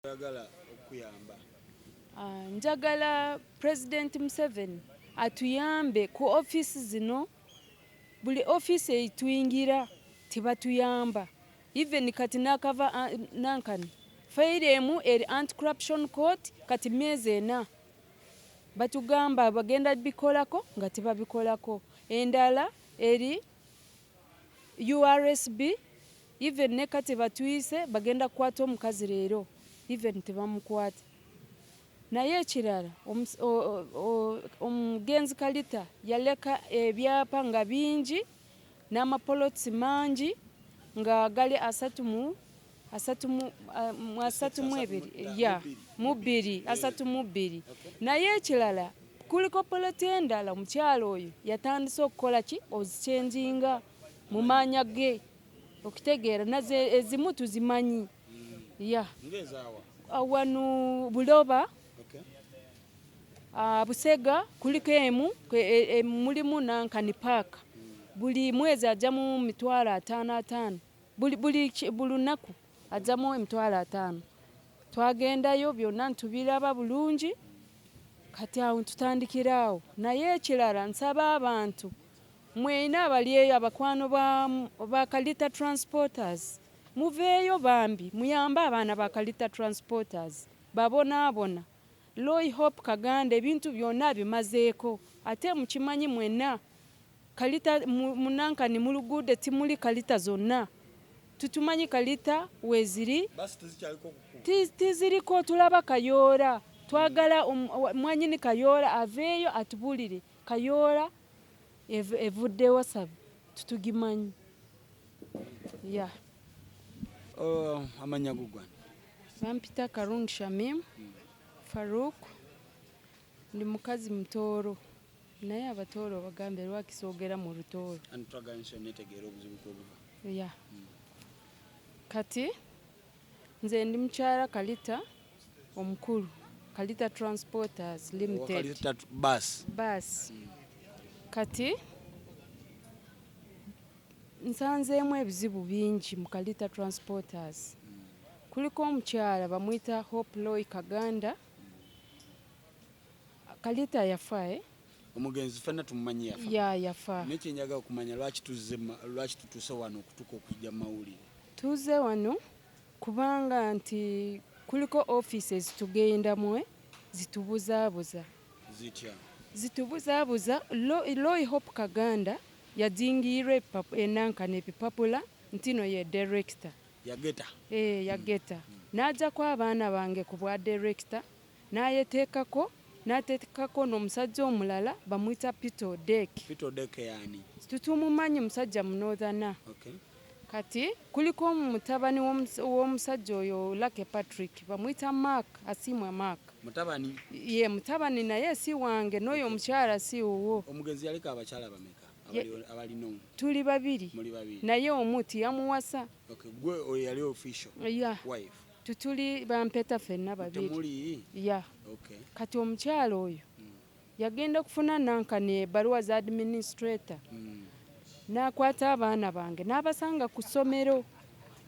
Oyagala okuyamba? Ah, njagala President Museveni atuyambe ku ofiisi zino. Buli ofiisi eituyingira tibatuyamba. Even kati nakava, ah, nankani fayiro emu eri Anti-Corruption Court, kati myezi 4 batugamba bagenda bikolako nga tibabikolako. Endala eri URSB, even ne kati batwise bagenda kukwata omukazi leero, even tebamukwata. Naye ekirala, omugenzi Kalita yaleka ebyapa nga bingi n'amapolotsi mangi nga gali asatu mu asatu mu asatu mu ebiri, ya mu bbiri, 32. Naye ekirala, kuliko poloti endala omukyalo oyo yatandise okukola ki, ozikyenjinga mu maanya ge, okitegeera? Nazo ezimu tuzimanyi, ya. Ng'ezaawa? Wano Buloba. Ah, Busega kuliko emu, mulimu nankani paaka, buli mwezi ajjamu 500,000 5, buli lunaku ajjamu 50,000. Twagendayo byonna ntubiraba bulungi. Kati awo ntutandikira awo. Naye ekirala, nsaba abantu mwena abali eyo, abakwano ba Kalita Transporters, muveeyo bambi muyambe abaana ba Kalita Transporters babonaabona. Loy Hope Kaganda ebintu byonna abimazeeko, ate mukimanyi mwenna Kalita munankani mu luguudo timuli Kalita zonna, tutumanyi Kalita weeziri. Basi tezikyaliko kukuba? Tiziriko, tulaba Kayoola. Twagala mwanyini Kayoola aveeyo atubulire Kayoola evuddewa, sabe tutugimanyi ya. Oh, amanya go gwani? Bampita Karungi Shamim Faruk, ndi mukazi Mutooro, naye Abatooro bagambe lwaki soogera mu Rutooro. Anti twagala ensi yonna etegeera obuzibu kwebuva. Ya, kati nze ndi mukyala Kalita omukulu, Kalita Transporters Limited. Kalita bus. Bus. Kati nsanzeemu ebizibu bingi mu Kalita Transporters. Kuliko omukyala bamuyita Hope Loy Kaganda. Kalita yafa, eh? Omugenzi fenna tumumanyi yafa. Ya, yafa. Naye kyenjagala okumanya, lwaki tuzze lwaki tutuuse wano okutuuka okujja mu mawulire? Tuze wano kubanga nti kuliko offices tugendamu, eh, zitubuzaabuza. Zitya? Zitubuzaabuza. Loy Hope Kaganda yajingirwa enankana ebipapula ntino ye director. Yageta? E, yageta n'ajjako abaana bange ku bwa director, n'ayeteekako, n'ateekako n'omusajja omulala bamuyita Peter Odek. Peter Odek yaani? Tutumumanyi, musajja munortherner. Kati kuliko mutabani w'omusajja oyo Lucky Patrick, bamuyita Mark Asiimwe Mark. Mutabani? Ye mutabani, naye si wange, n'oyo omukyala si wuwo. Omugenzi yaliko abakyala bameka abalina omu? Tuli babiri. Muli babiri? Naye omu tiyamuwasa. Okay. Gwe oyo yali official ya wife? Tutuli bampeta ffenna babiri. Temuli? Ya. Kati omukyala oyo yagenda kufuna nankani ebbaluwa za administrator, n'akwata abaana bange n'abasanga ku ssomero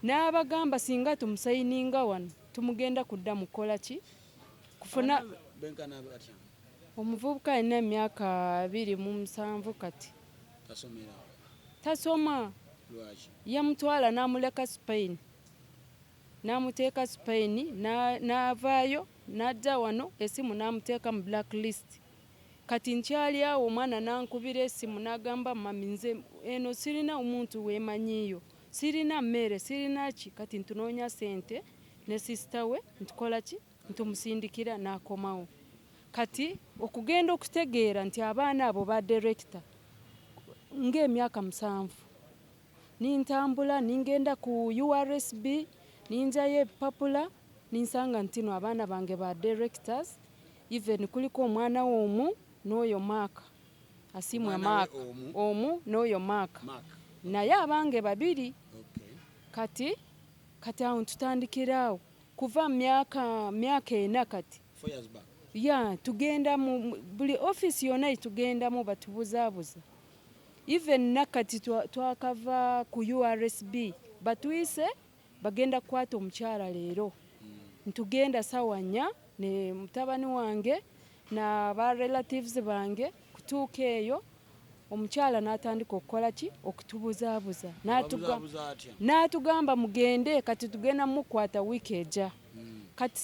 n'abagamba singa tumusayininga wano tumugenda kudda mukola ki, kufuna. Benkana batya? Omuvubuka alina emyaka 27 kati. Tasomera? Tasoma. Lwaki? Yamutwala n'amuleka Spain, n'amuteeka Spain, n'avaayo n'ajja wano, esimu n'amuteeka mu blacklist. Kati nkyali awo, omwana n'ankubira esimu n'agamba, "Mummy, nze eno sirina omuntu weemanyiiyo, sirina mmere, sirina ki, kati ntunoonya sente ne sister we ntukola ki, ntumusindikira n'akomawo." Kati okugenda okutegeera nti abaana abo ba director ng'emyaka 7, nintambula ningenda ku URSB, ninjayo ebipapula, ninsanga ntino abaana bange ba directors. Even kuliko omwana we omu n'oyo Mark Asiimwe. Omwana we Mark. Omu? Omu n'oyo Mark. Mark. Naye abange babiri. Kati awo ntutandikira awo kuva mu myaka 4 kati. 4 years back. Ya, tugenda mu buli ofiisi yonna yetugendamu batubuzaabuza. Even nakati twakava ku URSB, batuyise bagenda kukwata omukyala leero. Ntugenda sawa 4 ne mutabani wange na ba relatives bange. Kutuuka eyo, omukyala n'atandika okukola ki? Okutubuzaabuza. Ababuzaabuza atya? N'atugamba mugende, kati tugenda mukwata wiiki ejja. Kati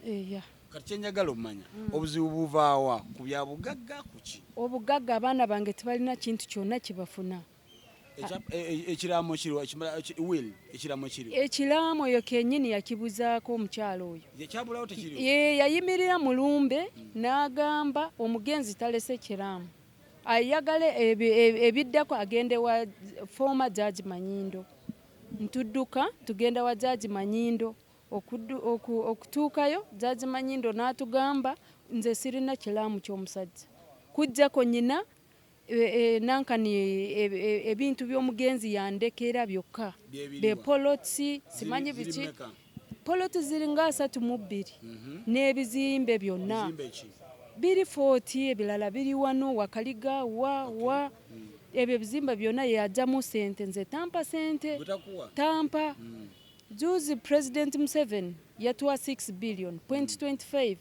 yeah. Kati kyenjagala omanya, obuzibu buvaawa? Ku bya bugagga, ku ki? Obugagga, abaana bange tebalina kintu kyonna kibafuna. Ekiraamo kiriwa? Will, ekiraamo kiriwa? Ekiraamo oyo kennyini yakibuzaako omukyala oyo. Kyabulawo, tekiriwo? Ye yayimirira mulumbe n'agamba omugenzi talese kiraamo, ayagala ebiddako agende wa former judge Manyindo. Ntudduka tugenda wa judge Manyindo. Okutuukayo, judge Manyindo n'atugamba, nze sirina kiraamu ky'omusajja kujjako nyina nankani ebintu by'omugenzi yandekera byokka. Byebiriwa? Bepolotsi simanyi Ziri biki. mmeka? Poloti ziri nga 32 n'ebizimbe byonna. Bizimbe ki? Biri 40, ebirala biri wano Wakaliga wa wa ebyo ebizimbe byonna yajjamu sente, nze tampa sente. Butakuwa? Tampa. Juzi President Museveni yatuwa 6 billion point 25.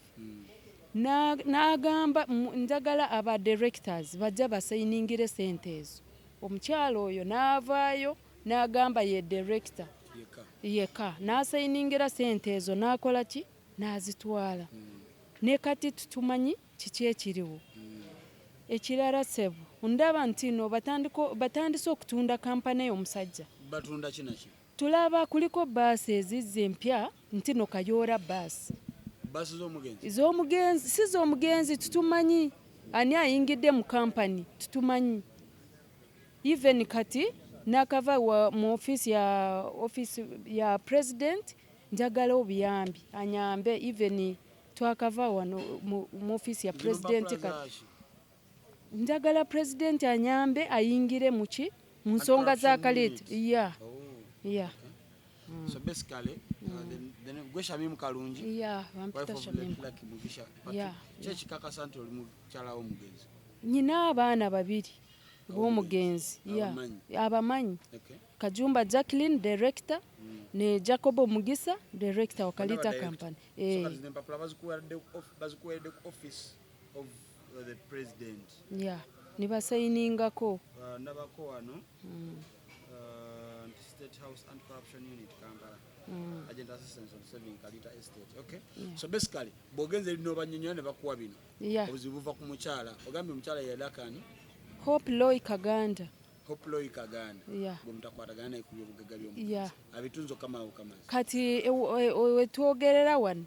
N'agamba njagala aba directors bajja basayiningire sente ezo. Omukyalo oyo n'avaayo n'agamba ye director. Yekka? Yeka, n'asayiningira sente ezo, n'akola ki? N'azitwala. Ne kati tutumanyi kiki ekiriwo. Ekirala sebo, ndaba nti no batandise okutunda kampani ey'omusajja. Batunda kinaki? Tulaba kuliko baasi ezizza empya nti no Kayoora baasi. Baasi z'omugenzi? Z'omugenzi, si z'omugenzi. Tutumanyi ani ayingidde mu kampani, tutumanyi. Even kati nakava mu ofiisi ya president, njagala obuyambi anyambe. Even twakava wano mu ofiisi ya Zino president. mpapula Kati zaaki? Njagala president anyambe ayingire muki? Mu nsonga za Anti-corruption Kalita. unit. Yeah. Oh. Yeah. So basically, then gwe Shamim Kalungi, Yeah, bampita wife of Shamim. late Lucky Mugisha Patrick. Yeah. Ki ekikakasa nti oli mukyala w'omugenzi? Nyina abaana babiri b'omugenzi, yeah. Abamanyi? Abamanyi. Okay. Kajumba Jacqueline, director, ne Jacobo Mugisa, director wa Bonna Kalita ba director. Company. So Eh, kati zino empapula bazikuweredde ku office of the president. Yeah, ne basayiningako. Ndabako wano nti State House Anti-Corruption Unit, Kampala, Agent assistance on saving Kalita Estate. Okay. So basically bw'ogenza eri n'obanyonyola ne bakuwa bino. Obuzibu buva ku mukyala. Ogambye omukyala yalakani? Hope Loy Kaganda. Hope Loy Kaganda. Yeah. Gwe mutakwatagana naye ku byobugagga by'omugenzi. Abitunze okamala bukamazi. Kati wetwogerera wano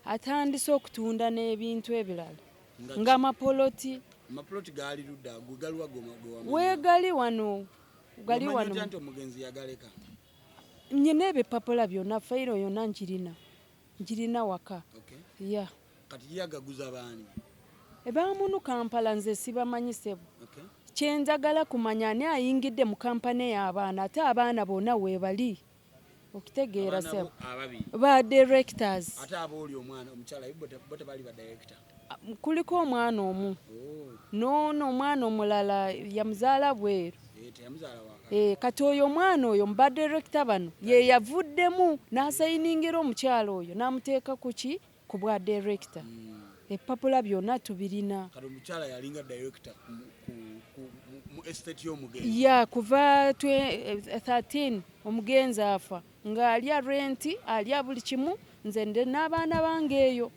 atandise okutunda n'ebintu ebirala Nga nga mapoloti. Amapoloti gaali ludda gwe galiwa gwe Weegali wano, gali Omanyi wano. otya nti omugenzi yagaleka? Nyina ebipapula byonna, fayiro yonna nkirina, nkirina waka. Okay. Yeah. Kati yagaguza baani? Ebamunu Kampala, nze sibamanyi sebo. Okay. Kyenjagala kumanya ani ayingidde mu kampani y'abaana, ate abaana bonna weebali, okitegeera Abaana sebo? bo ababiri? Ba directors. Ate aba oli omwana omukyala bo tebali ba director? Kuliko omwana omu. Oh, Noono omwana omulala yamuzaala bweru. Eh, teyamuzaala waka. Eh, kati oyo omwana oyo mu badirekita bano ye yavuddemu n'asayiningira omukyala oyo n'amuteeka ku ki? Ku bwa direkita. Ebipapula byonna tubirina. Kati omukyala yalinga director mu estate y'omugenzi? Ya, kuva 13 omugenzi afa ng'alya renti, alya buli kimu. Nze nde n'abaana bange eyo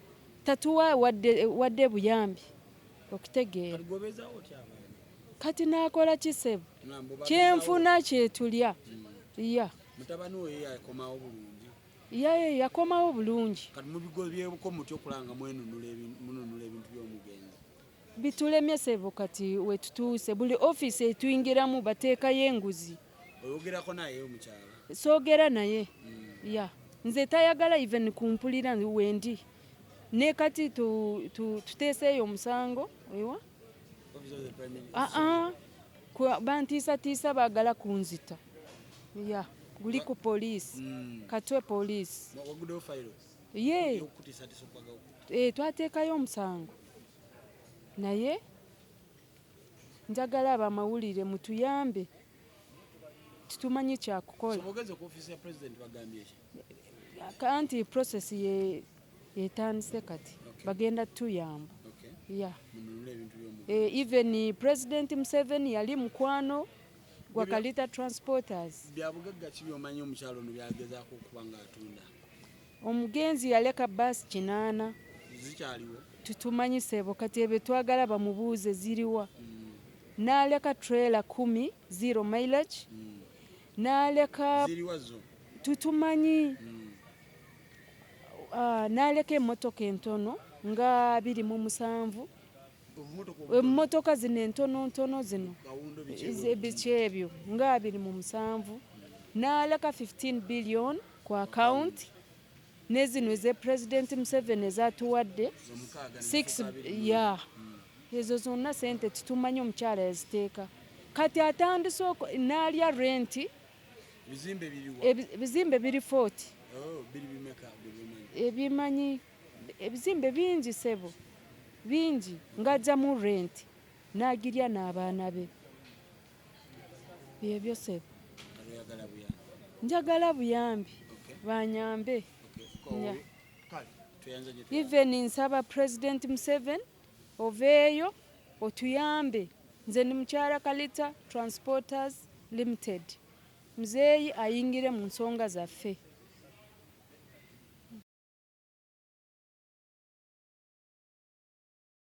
tatuwa wadde buyambi, okitegeera? Kati gobeezaawo otya abaana? Kati n'akola kisebo? Ngamba obabeezaawo- Kyenfuna kyetulya, ya. Mutabani oyo yakomawo bulungi? Yaye yakomawo bulungi. Kati mubigobyeko mutya okulaba nga mununula ebintu by'omugenzi? Bitulemye sebo. Kati wetutuuse buli ofiisi etuyingiramu bateekayo enguzi. Oyogerako naye omukyala? Soogera naye, ya, nze tayagala even kumpulira wendi. Ne kati tuteeseeyo omusango ewa Office of the Prime Minister. aa bantiisatiisa, baagala kunzita. Ya, guli ku poliisi. Katwe poliisi. Waguddewo fayiro? Ye. Ey'okutiisatiisa okwagala okutta? E, twateekayo omusango, naye njagala abamawulire mutuyambe, titumanyi kyakukola. So bw'ogenze ku office ya president bagambye ki? Anti process ye etandise kati. Bagenda tuyamba. Yeah. Mununule ebintu by'omu. Even President Museveni yali mukwano gwa Kalita Transporters. Bya bugagga ki by'omanyi omukyalo ono byagezaako okuba ng'atunda? Omugenzi yaleka baasi 8. Zikyaliwo? Tutumanyi sebo, kati ebyo twagala bamubuuze ziriwa. N'aleka trailer 10 zero mileage. N'aleka Ziriwa zo? Tutumanyi. N'aleka emmotoka entono nga 27. Obumotoka obutono? Emmotoka zino entono ntono zino. Kawundo biki ebyo? Biki ebyo nga 27. N'aleka 15 billion ku account ne zino eze President Museveni ezatuwadde. Z'omukaaga ne 6 zifuuka 20. Ya. Ezo zonna sente titumanyi omukyala yaziteeka. Kati atandise n'alya renti. Ebizimbe biriwa? Ebizimbe biri 40. Oh, biri bimeka bye bimanyi? Ebimanyi ebizimbe bingi sebo, bingi, ng'ajjamu renti n'agirya n'abaana be. Byebyo sebo. Kale oyagala buyambi? Njagala buyambi. Banyambe. Yeah. Kale, tweyanze nnyo, tweyanze. Even nsaba President Museveni oveeyo otuyambe. Nze ndi mukyala Kalita Transporters Limited. Muzeeyi ayingire mu nsonga zaffe.